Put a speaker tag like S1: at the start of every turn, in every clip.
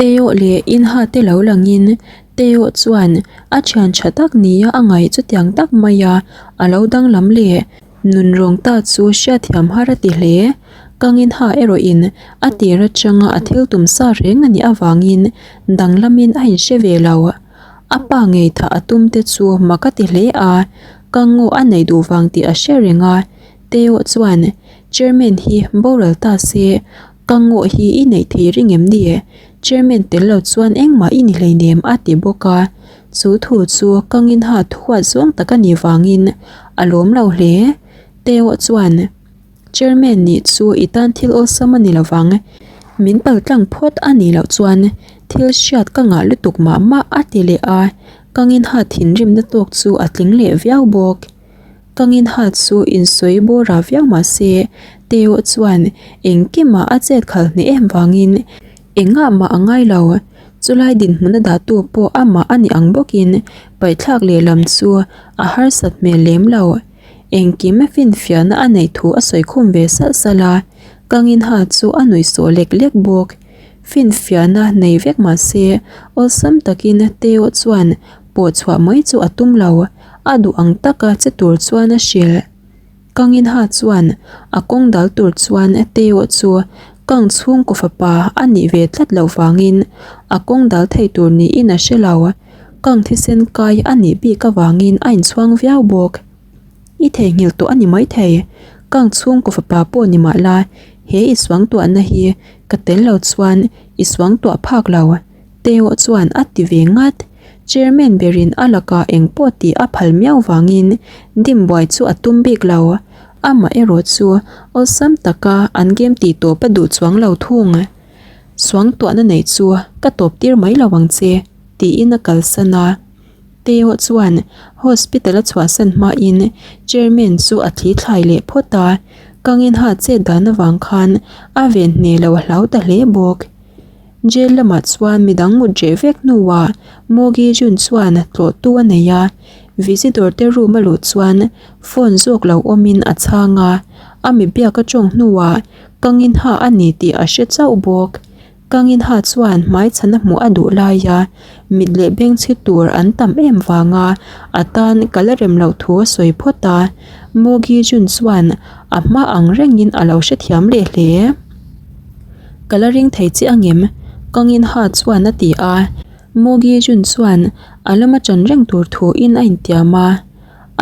S1: Teo leh Inha te lo langin Teo chuan a thian tha tak nia a ngaih chutiang tak maia a lo danglam leh nunrawng ta chu hriatthiam har a ti hle. Kangin Ha erawhin a tir atanga a thil tum sa reng a nih avangin danglamin a inhre ve lo. A pa ngei thah a tum te chu mak a ti hle a, Kangaw a neih duh vang tih a hre reng a. Teo chuan, Chairman hi boral ta se, Kangaw hi i neih thei ring em ni? Chairman tel lo chuan engmah i ni hleinem a ti bawk a. Chu thu chu Kangin Ha thuat zawng tak a nih vangin a lawm lo hle. Teo chuan. Chairman nih chu i tan thil awlsam a ni lo vang. Min paltlang phawt a nih loh chuan thil hriat ka ngah lutuk mah mah a ti leh a, ka nginha thinrimna tawk chu a tling leh viau bawk. Ka nginha chu insawi bawra viau mah se Teo chuan engkimah a chet khalh hneh em vangin engah mah a ngai lo. Chulai dinhmun a dahtu pawh amah a ni ang bawkin paihthlak lehlam chu a harsat hmel lem lo. Engkim finfiahna a neih thu a sawi khum ve salh salh a, Kangin Ha chu a nuih sawh lek lek bawk. Finfiahna nei vek mah se, awlsam takin Teo chuan pawh chhuah mai chu a tum lo, a duh ang taka che tur chuan a hrilh. Kangin Ha chuan a kawng dal tur chuan Teo chu Kang chhungkaw fapa a nih ve tlat loh vangin a kawng dal thei tur niin a hre lo. Kang thisen kai a nih bik avangin a inchhuang viau bawk. I theihnghilh tawh a ni maithei. Kang chhungkaw fapa pawh ni mah la, he i suangtuahna hi ka tel lo chuan i suangtuah phak lo, Teo chuan a ti ve ngat. Chairman berin a lakah eng pawh tih a phal miau vangin dim buai chu a tum bik lo. Amah erawh chu awlsam taka an game tih tawp a duh chuang lo thung. Suangtuahna neih chu ka tawp tir mai lo ang che, tiin a kalsan a. Teo chuan hospital a chhuahsan hmain chairman chu a thli thlai leh phawt a, Kangin ha chet dan avang khan a ven hneh lo a hlau ta hle bawk. Jail lamah chuan midang mut reh vek hnuah Mogi Jun chuan tlawhtu a nei a, visitor te room a luh chuan phone zawk lo awmin a chhang a, a mi biak a tawng hnuah Kangin ha a ni tih a hre chauh bawk. Kangin ha chuan hmaichhana hmuh a duh laia mit leh beng chhi tur an tam em vanga a tan ka la rem loh thu a sawi phawt a, Mogi Jun chuan a hma ang rengin a lo hrethiam leh hle. Ka la ring thei chiah angem? Kangin ha chuan a ti a, Mogi Jun chuan a lama ṭan reng tur thuin a intiam a.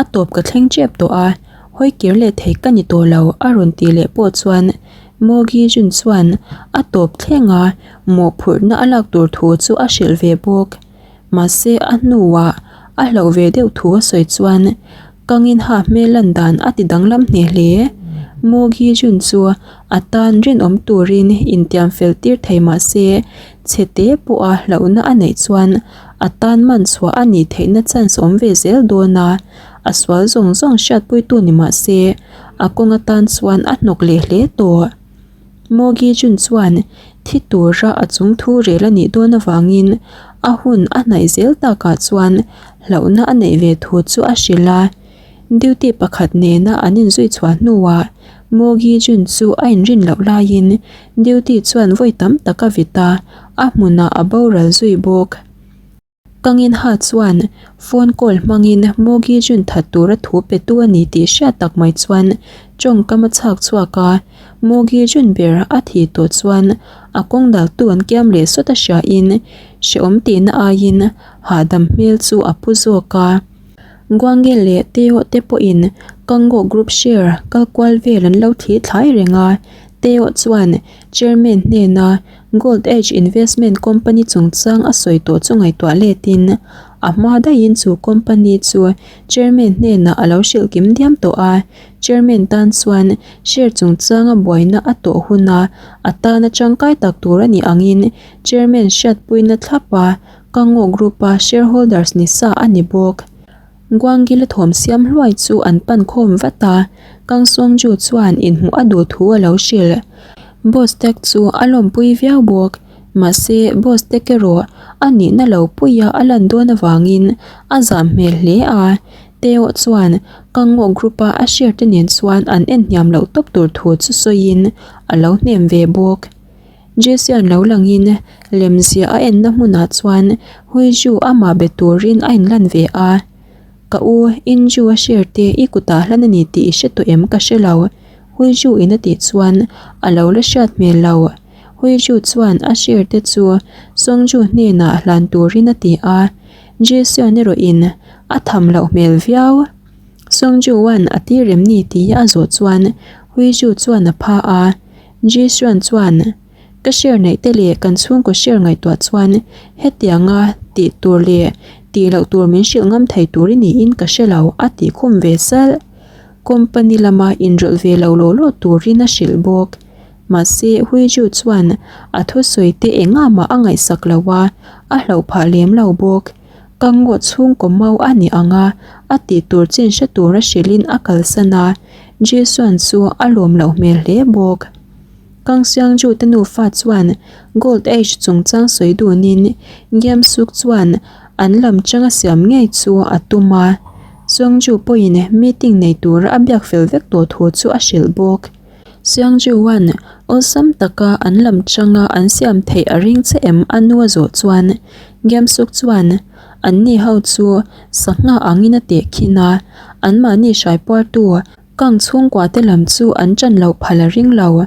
S1: A tawp ka thleng ṭep tawh a, hawi kir leh thei ka ni tawh lo a rawn tih leh pawh chuan Mogi Jun chuan a tawp thleng a, mawhphurhna a lak tur thu chu a hrilh ve bawk. Mahse a hnuah a hlauh ve deuh thu a sawi chuan Kangin ha hmel lan dan a ti danglam hneh hle. Mogi Jun chu a tan rinawm turin intiam fel tir thei mahse chhe te pawha hlauhna a neih chuan a tan man chhuah a nih theihna chance awm ve zel dawn a, a sual zawng zawng hriatpuitu ni mah se a kawng atan chuan a hnawk leh hle tawh. Mogi Jun chuan thi tura a chung thu rel a nih dawn avangin a hun a hnaih zel takah chuan hlauhna a neih ve thu chu a hrilh a. Duty pakhat nena an inzui chhuah hnuah Mogi Jun chu a inrin loh laiin duty chuan vawi tam tak a vit a, a hmunah a boral zui bawk. Kangin Ha chuan phone call hmangin Mogi Jun that tura thu petu a ni tih hriat tak mai chuan tawngkam a chhak chhuak a, Mogi Jun ber a thih tawh chuan a kawng daltu an kiam leh sawt a hriain hrehawm tihna aiin hahdam hmel chu a pu zawk a. Guangel leh Teo te pawhin Kango Group share kal kual vel an lo thli thlai reng a, Teo chuan Chairman hnena Gold Edge Investment Company chungchang a sawi tawh chu ngaihtuah letin a hma daihin chu company chu Chairman hnenah a lo hrilh kim diam tawh a, Chairman tan chuan share chungchanga buaina a tawh huna a tana tangkai tak tur a nih angin Chairman hriatpuina thlap a Kango Group-a shareholders ni sa a ni bawk. Guangila thawm siam hluai chu an pan khawm vat a, Kang Songju chuan inhmuh a duh thu a lo hrilh. Boss Tek chu a lawmpui viau bawk. Mahse, Boss Tek erawh a nihna lo puia a lan dawn avangin a zam hmel hle a. Teo chuan Kango Group-a a share te nen chuan an en hniam loh tawp tur thu chu sawiin a lo hnem ve bawk. Jesian lo langin lemziah a enna hmunah chuan Huiju amah be turin a inlan ve a. Ka u, Inju a share te i kutah hlan a ni tih i hre tawh em ka hre lo, Huiju in a tih chuan a lo la hriat hmel lo. Huiju chuan a share te chu Songju hnenah hlan turin a ti a, Jesian erawhin a tham loh hmel viau. Songju-a'n a tir em ni tih a zawh chuan Huiju chuan a pha a. Jisuan chuan, Ka share neih te leh kan chhungkaw share ngaihtuah chuan hetianga tih tur leh tih loh tur min hrilh ngam thei tur i niin ka hre lo a tih khum ve salh. Company lama inrawlh ve lo law law turin a hrilh bawk. Mahse Huiju chuan a thusawi te engah mah a ngaihsak lo a, a hlauh phah lem lo bawk. Ka ngaw chhungkaw mau a ni ang a, a tih tur chin hre tura hrilhin a kalsan a, Jisuan chu a lawm loh hmel hle bawk. Kang Siangju te nufa chuan Gold Age chungchang sawi dunin Giamsuk chuan an lam changa siam ngei chu a tum a, Seongju pawhin meeting nei tura a biak fel vek tawh thu chu a hrilh bawk. Siangjuan awlsam taka an lam changa an siam theih a ring che em a nu a zawh chuan Giamsuk chuan anni ho chu sangha angin a teh khin a, anmahni hraipuartu kang chhungkua te lam chu an ṭan loh phal a ring lo.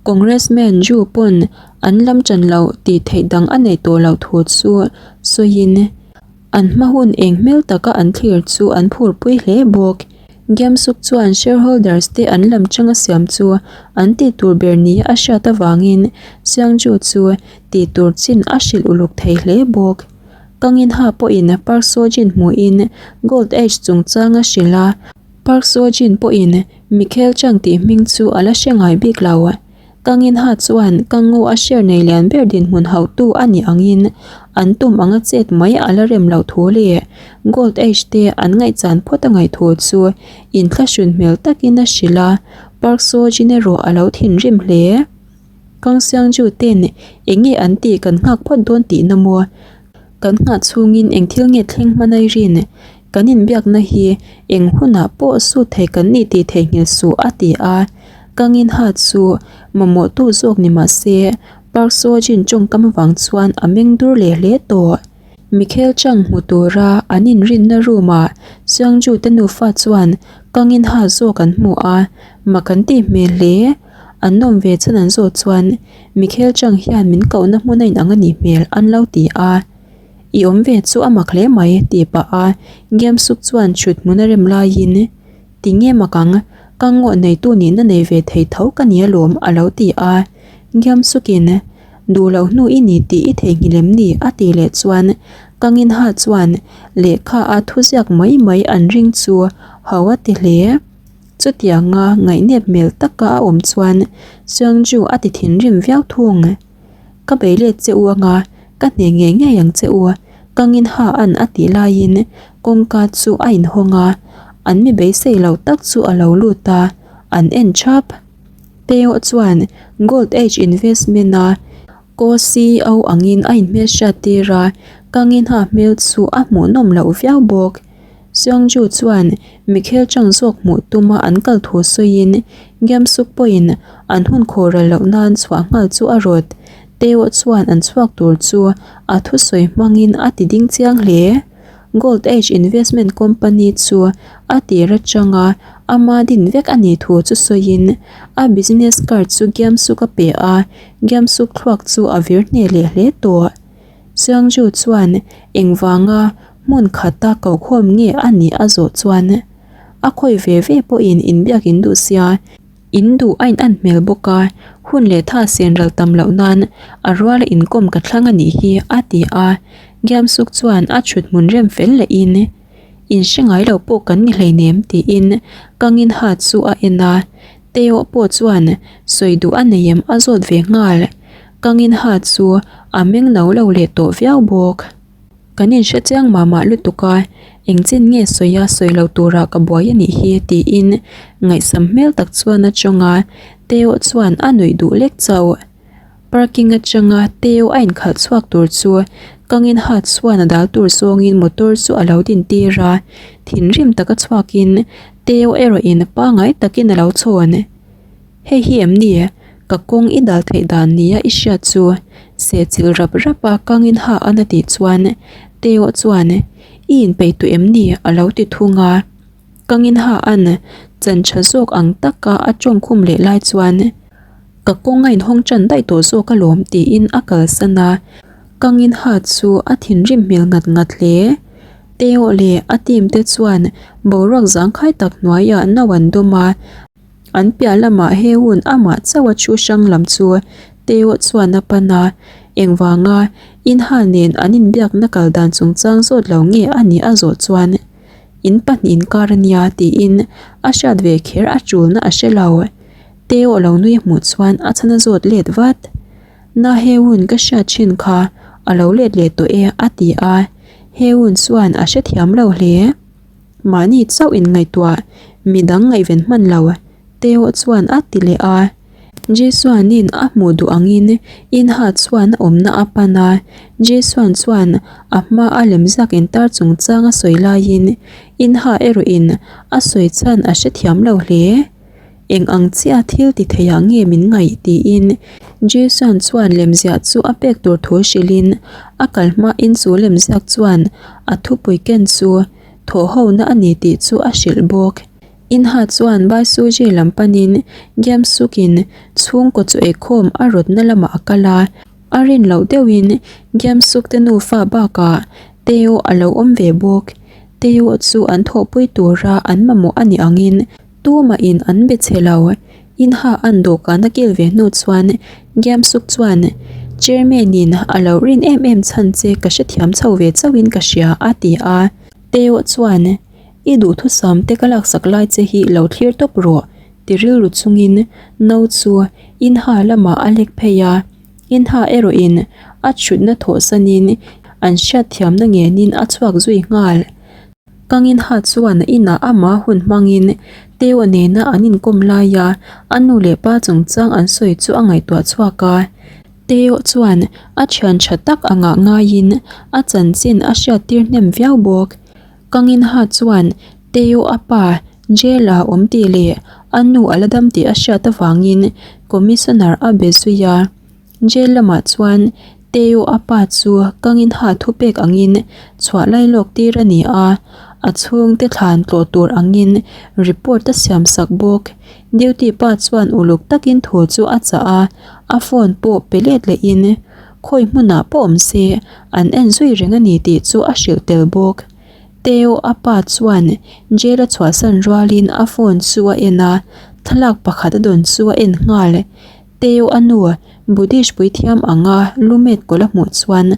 S1: Congressman Ju pawn an lam ṭan loh tih theih dang a neih tawh loh thu chu sawiin An hma hun eng hmel taka an thlir chu an phurpui hle bawk. Giamsuk chuan shareholders te an lam changa siam chu an tih tur ber nia a hriat avangin Siangju chu tih tur chin a hrilh uluk thei hle bawk. Kanginha pawhin Park Seo-jin hmuhin Gold Age chungchang a hrilh a, Park Seo-jin pawhin Michael Chang tih hming chu a la hre ngai bik lo. Kanginha chuan ka ngaw a share nei lian ber dinhmun hauhtu a nih angin an tum anga chet mai a la rem loh thu leh Gold Age te an ngaihchan phawt a ngaih thu chu inthlahrun hmel takin a hrilh a, Park Seo Jin erawh a lo thinrim hle. Kang Seung-ju ten eng nge an tih kan nghak phawt dawn tihna maw? Kan nghah chhungin eng thil nge thleng hman a i rin? Kan inbiakna hi eng hunah pawh sut thei kan nih tih theihnghilh suh a ti a. Kang Inha chu mamawhtu zawk ni mah se Park Seo Jin tawngkam avang chuan a meng dur leh hle tawh. Michael Chang hmu tura an inrinna room ah Seungju te nufa chuan Kang Inha zawk an hmu a, mak an tih hmel hle. An nawm ve chhan an zawh chuan Michael Chang hian min kohna hmun a inang a nih hmel an lo ti a. I awm ve chu a mak hle mai tih pah a Giamsuk chuan thut hmun a rem laiin Ti nge mak ang, ka ngawh neitu nihna nei ve thei tho ka ni alawm a lo ti a. Giamsukin Duh loh hnu i ni tih i theihnghilh em ni a tih leh chuan ka nginha chuan lehkha a thuziak mai mai an ring chu ho a ti hle. Chutianga ngaihnep hmel taka a awm chuan Seungju a ti thinrim viau thung. Ka bei let che u anga, ka hne ngei ngei ang che u, ka ngin ha an a tih laiin kawngka chu a inhawng a, an mi beisei lo tak chu a lo lut a, an en thap. Teo chuan Gold Age Investment a Co-CEO angin a inhmelhriat tir a, ka ngin ha hmel chu a hmuhnawm loh viau bawk. Seungju chuan Mikhel Chang zawk hmuh tuma an kal thu sawiin Giamsuk pawhin an hun khawhral loh nan chhuah nghal chu a rawt. Teo chuan an chhuak tur chu a thusawi hmangin a ti ding chiang hle. Gold Age Investment Company chu a tir atanga ama din vek a nih thu chu sawiin a business card chu Giamsuk a pe a, Giamsuk thluak chu a vir hneh leh hle tawh. Seungju chuan engvanga hmun khata kokhawm nge a nih a zawh chuan a khawi ve ve pawhin inbiak in duh sia, in duh a in-an hmel bawk a, hun leh tha sen ral tam loh nan a ruala inkawm ka thlang a nih hi a ti a, Giamsuk chuan a chhut hmun rem fel lehin In hre ngai lo pawh kan ni hleinem tiin Kangin ha chu a en a, Teo pawh chuan sawi duh a nei em a zawt ve nghal. Kangin ha chu a meng no lo leh tawh viau bawk. Kan inhre chiang mah mah lutuk a, engchin nge sawi a sawi lo turah ka buai a nih hi tiin ngaihsam hmel tak chuan a chawng a, Teo chuan a nuih duh lek chauh. Parking atanga Teo a inkhalh chhuak tur chu Kangin ha chuan a dal tur zawngin motor chu a lo din tir a, thinrim taka chhuakin Teo erawhin pangngai takin a lo chhawn. Hei hi em ni? Ka kawng i dal theih dan nia i hriat chu sehchilh rap rap a kangin ha a na tih chuan Teo chuan i inpeih tawh em ni a lo ti thung a. Kangin ha an chan tha zawk ang taka a tawngkhum leh lai chuan ka kawng a inhawng tan daih tawh zawk alawm tiin a kalsan a. Kangin ha chu a thinrim hmel ngat ngat hle. Teo leh a team te chuan boruak zangkhai tak hnuaiah no an dawm a. An piah lamah he hun amah chauh a thu hrang lam chu Teo chuan a pan a, engvanga Inha nen an inbiakna kal dan chungchang zawt lo nge a nih a zawh chuan in pahnih inkar a nia tiin a hriat ve kher a tulna a hre lo. Teo lo nui hmuh chuan a chhan a zawt let vat. Na he hun ka hriat thin kha a lo let leh tawh e a ti a, he hun chuan a hrethiam lo hle. Mahni chauh in ngaihtuah, midang ngaihven hman lo, Teo chuan a ti leh a. Jisuanin a hmuh duh angin Inha chuan a awmna a pan a. Jisuan chuan a hma a lemziak intar chungchang a sawi laiin Inha erawhin a sawi chhan a hrethiam lo hle. Eng ang chiah thil ti theiah nge min ngaih tiin Jason chuan lemziah chu a pek tur thu hrilhin a kal hmain chu lemziak chuan a thupui ken chu thawhhona a ni tih chu a hrilh bawk. Inha chuan Baisuji lam panin Giamsukin chhungkaw chu eikhawm a rawtna lamah a kal a, a rin loh deuhin Giamsuk te nufa bakah Teo a lo awm ve bawk. Teo chu an thawhpui tura an mamawh a nih angin Tumahin an be che lo. Inha an dawhkan a kil ve hnu chuan Giamsuk chuan, Chairman-in a lo rin em em chhan che ka hrethiam chho ve chauhin ka hria a ti a. Teo chuan, I duhthusam te ka laksak lai che hi lo thlir tawp rawh ti rilru chungin no chu Inha lamah a lek phei a. Inha erawhin a chhutna thawhsanin an hriatthiamna ngenin a chhuak zui nghal. Kangin ha chuan a inah amah hun hmangin Teo nena an inkawm laia a nu leh pa chungchang an sawi chu a ngaihtuah chhuak a. Teo chuan a thian tha tak angah ngaiin a chanchin a hriattir hnem viau bawk. Kangin ha chuan Teo a pa jail ah awm tih leh a nu a la dam tih a hriat avangin Commissioner a be zui a. Jail lamah chuan Teo a pa chu kangin ha thupek angin chhuah lai lawk tir a ni a, a chhungte thlan tlawh tur angin report a siam sak bawk. Duty pa chuan uluk takin thu chu a chah a, a phone pawh pe let lehin khawi hmunah pawh awm se an en zui reng a ni tih chu a hrilh tel bawk. Teo a pa chuan jail a chhuahsan rualin a phone chu a en a, thlalak pakhat a dawn chu a en nghal. Teo a nu Buddhist puithiam anga lumet kawlh a hmuh chuan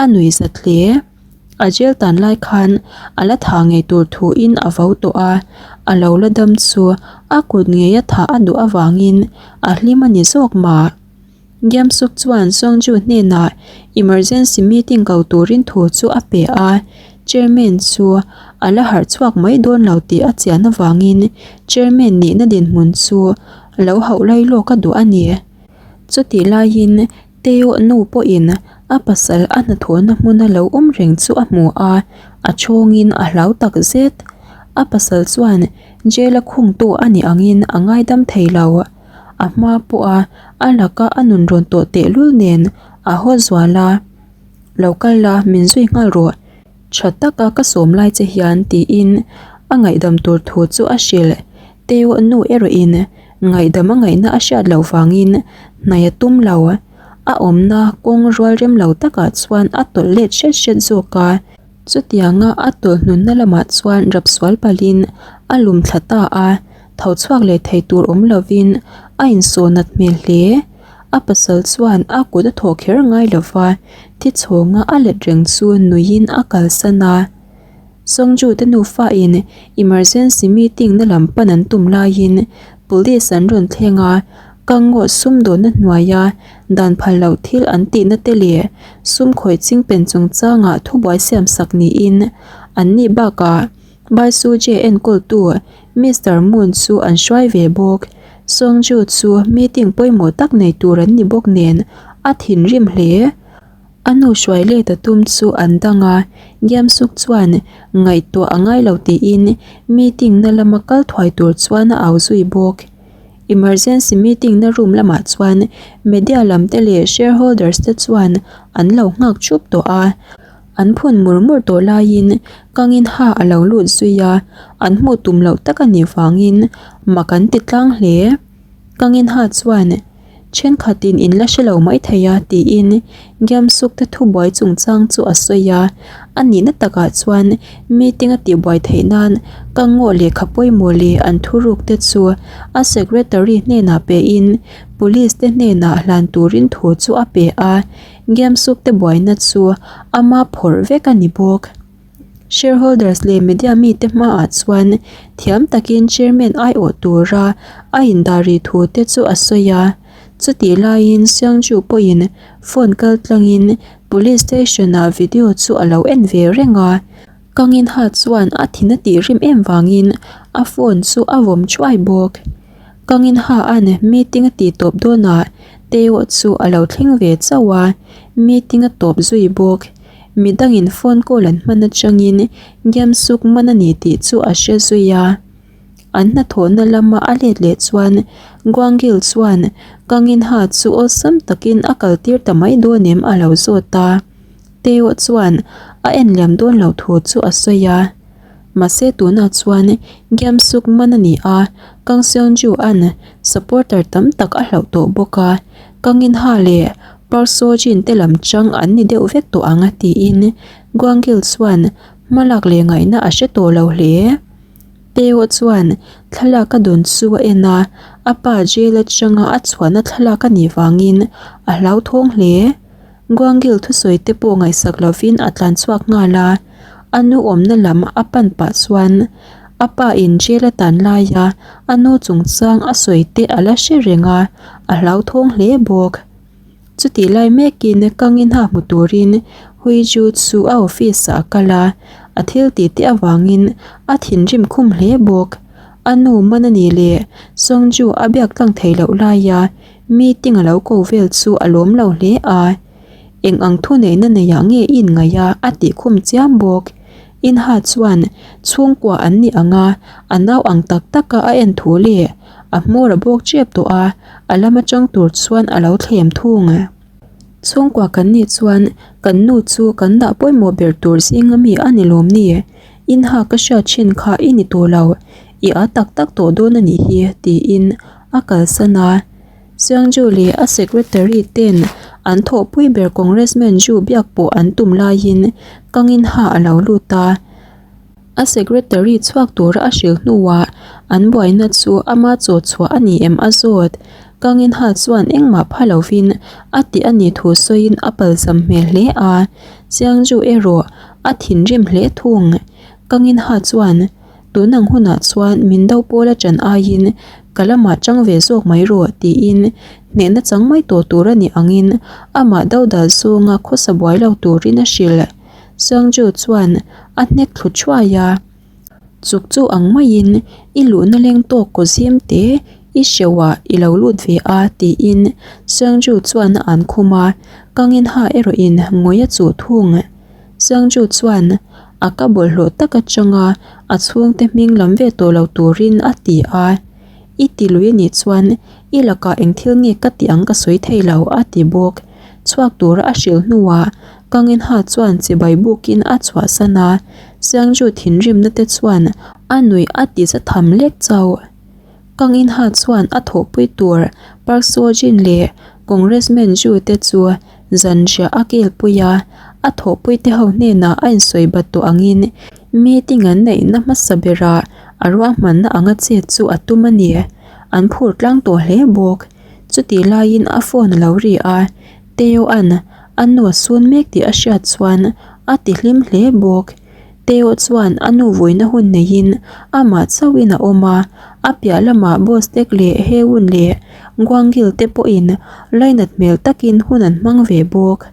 S1: a nui zat hle. A jail tan lai khan a la thah ngei tur thuin a vo tawh a, a lo la dam chu a kut ngeia thah a duh avangin a hlim a ni zawk mah. Giamsuk chuan Songju hnenah emergency meeting ko turin thu chu a pe a, chairman chu a la harh chhuak mai dawn lo tih a chian avangin chairman nihna dinhmun chu Lo hauh lai lawk a duh a ni. Chutih laiin Teo nu pawhin a pasal a hnathawhna hmuna lo awm reng chu a hmu a, a chhawngin a hlau tak zet. A pasal chuan jail a khungtu a nih angin a ngaidam thei lo. A hma pawha a laka a nun rawn tawh tehlul nen a haw zual a, Lo kal la, min zui nghal rawh. Tha taka ka sawm lai che hian tiin a ngaihdam tur thu chu a hrilh. Teo nu erawhin ngaihdam a ngaihna a hriat loh vangin hnai a tum lo. A awmna kawng rual rem lo takah chuan a tawlh let hret hret zawk a. Chutianga a tawlh hnunna lamah chuan rap sual palhin a lum thla ta a, tho chhuak leh thei tur awm lovin a insawh nat hmel hle. A pasal chuan a kut a thawh kher ngai lo va, thi chhawnga a let reng chu nuiin a kalsan a. Songju te nufa in emergency meeting na lam pan an tum laiin police an rawn thleng a, Kangawh sumdawnna hnuaia dan phal loh thil an tihna te leh sum khawih chingpen chungchangah thubuai siamsak niin an nih bakah Baisuje enkawltu Mister Moon chu an hruai ve bawk. Songju chu meeting pawimawh tak nei tur an ni bawk nen a thinrim hle. A nu hruai let a tum chu an dang a, Giamsuk chuan ngaihtuah a ngai lo tiin meeting na lama kal thuai tur chuan a au zui bawk. Emergency meeting na room lamah chuan media lam te leh shareholders te chuan an lo nghak thup tawh a. An phun mur mur tawh laiin kangin ha a lo lut zui a, an hmuh tum loh tak a nih vangin mak an ti tlang hle. Kangin ha chuan thenkhatin in la hre lo mai thei a tiin Giamsuk te thubuai chungchang chu a sawi a, a nihna takah chuan meeting a tihbuai theih nan ka ngaw lehkha pawimawh leh an thuruk te chu a secretary hnenah pein police te hnenah hlan turin thu chu a pe a. Giamsuk te buaina chu ama phawrh vek a ni bawk. Shareholders leh media mite hmaah chuan thiam takin chairman aiawh tura a indah rih thu te chu a sawi a. Chutih laiin Seungju pawhin phone kal tlangin police station-ah video chu a lo en ve reng a. Kangin ha chuan a thin a tih rim em vangin a phone chu a vawm thuai bawk. Kangin ha an meeting a tih tawp dawnah Teo chu a lo thleng ve chauh a, meeting a tawp zui bawk. Midangin phone call an hman atangin Giamsuk man a ni tih chu a hre zui a. An hnathawhna lama a let leh chuan Guangil chuan Kangin ha chu awlsam takin a kaltir ta mai dawn em a lo zawt a. Teo chuan a en liam dawn loh thu chu a sawi a. Mahse tunah chuan Giamsuk man a ni a, Kang Seongju-a'n supporter tam tak a hlauh tawh bawk a, Kang In-ha leh Park Seo-jin te lam chang an ni deuh vek tawh ang tiin Gwang-gil chuan hmalak leh ngaihna a hre tawh lo hle. Teo chuan thlalak a dawn chu a en a, a pa jail atanga a chhuahna thlalak a nih vangin a hlauthawng hle. Guangil thusawi te pawh ngaihsak lovin a tlan chhuak nghal a, a nu awmna lam a pan pah chuan a pa in jail a tan laia a nu chungchang a sawi te a la hre reng a, a hlauthawng hle bawk. Chutih lai mekin Kangin ha hmu turin Huiju chu a office ah a kal a, a thil tih te avangin a thinrim khum hle bawk. A nu man a nih leh Songju a biak tlang theih loh laia Meeting a lo ko vel chu a lawm lo hle a, eng ang thu neihna neiah nge i inngaih a a tih khum chiam bawk. Inha chuan chhungkua an ni ang a, a nau ang tak taka a en thu leh a hmawr a bawk tep tawh a, a lam atang tur chuan a lo thlem thung. Chhungkua kan nih chuan kan nu chu kan dah pawimawh ber tur zinga mi a ni lawm ni? Inha ka hriat thin kha i ni tawh lo, i a tak tak tawh dawn a nih hi tiin a kalsan a. Seungju leh a secretary ten an thawhpui ber Congressman Ju biak pawh an tum laiin Kangin ha a lo lut a. A secretary chhuak tura a hrilh hnuah an buaina chu ama chaw chhuah a ni em a zawt. Kangin ha chuan engmah pha lovin a tih a nih thu sawiin a palzam hmel hle a. Seungju erawh a thinrim hle thung. Kangin ha chuan Tun ang hunah chuan min do pawl a ṭan aiin ka lamah ṭang ve zawk mai rawh tiin hnehna chang mai tawh tur a nih angin amah do dal zawnga khawsa buai lo turin a hrilh. Seungju chuan a hnek thlu thuai a, Chuk chu ang maiin i luhna leng tawk kaw zim te i hreuhah i lo lut ve a tiin Seungju chuan a an khum a, Kangin ha erawhin ngawi a chuh thung. Seungju chuan a ka bawlhhlawh tak atanga a chhungte hming lam ve tawh lo turin a ti a, I ti lui anih chuan i lakah eng thil nge ka tih ang ka sawi thei lo a ti bawk. Chhuak tura a hrilh hnuah Kang In Ha chuan chibai bukin a chhuahsan a, Seungju thinrimna te chuan a nuih a ti za tham lek chauh. Kang In Ha chuan a thawhpui tur Park Seo Jin leh Congressman Ju te chu Zanriah a kilpui a, a thawhpuite ho hnenah a insawi bat tawh angin meeting an neihna hmasa berah a ruahmanna anga chet chu a tum a ni. An phur tlang tawh hle bawk. Chutih laiin a phone a lo ri a, Teo-a'n a nu a sun mek tih a hriat chuan a ti hlim hle bawk. Teo chuan a nu vuina hun neiin amah chauhin a awm a, a piah lamah Bostek leh Heun leh Guangil te pawhin lainat hmel takin hun an hmang ve bawk.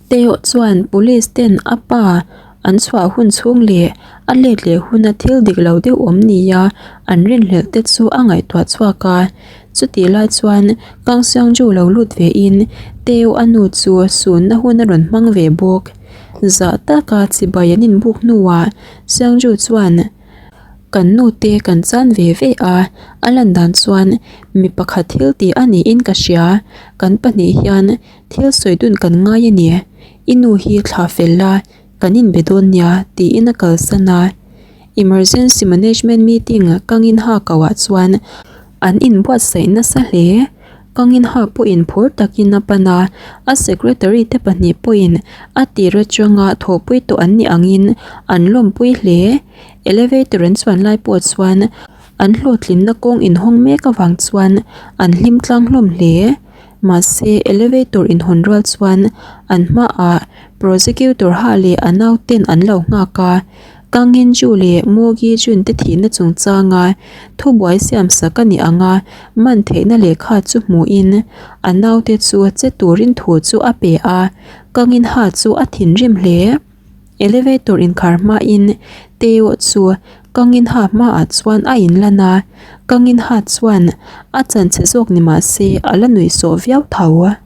S1: Teo chuan police ten a pa an chhuah hun chhung leh a let leh huna thil dik lo deuh awm nia an rinhlelh te chu a ngaihtuah chhuak a, chutih lai chuan Kang Seungju lo lut vein Teo a nu chu sunna hun a rawn hmang ve bawk. Zah taka chibai an inbuk hnuah Seungju chuan, Kan nu te kan chan ve ve a, a lan dan chuan mi pakhat thil tih a niin ka hria. Kan pahnih hian thil sawi dun kan ngai a ni. I nu hi thla fel la, kan inbe dawn nia tiin a kalsan a. Emergency Management Meeting kangin ha koh ah chuan an inbuatsaih nasa hle. Kangin ha pawhin phur takin a pan a, a secretary te pahnih pawhin a tir atanga thawhpui tawh an nih angin an lawmpui hle. Elevator an chuan lai pawh chuan an hlawhtlinna kawng inhawng mek avang chuan an hlim tlang hlawm hle. Mahse, elevator inhawn rual chuan an hmaah prosecutor ha leh a nauten an lo nghak a, Kang In Ju leh Mo Gi Jun te thihna chungchanga thubuai siam sak a nih anga man theihna lehkha chu hmuhin a naute chu che turin thu chu a pe a, Kang In Ha chu a thinrim hle. Elevator inkhar hmain Teo chu Kang In Ha hmaah chuan a inlan a, Kang In Ha chuan a chanchhe zawk ni mahse a la nuihsawh viau tho.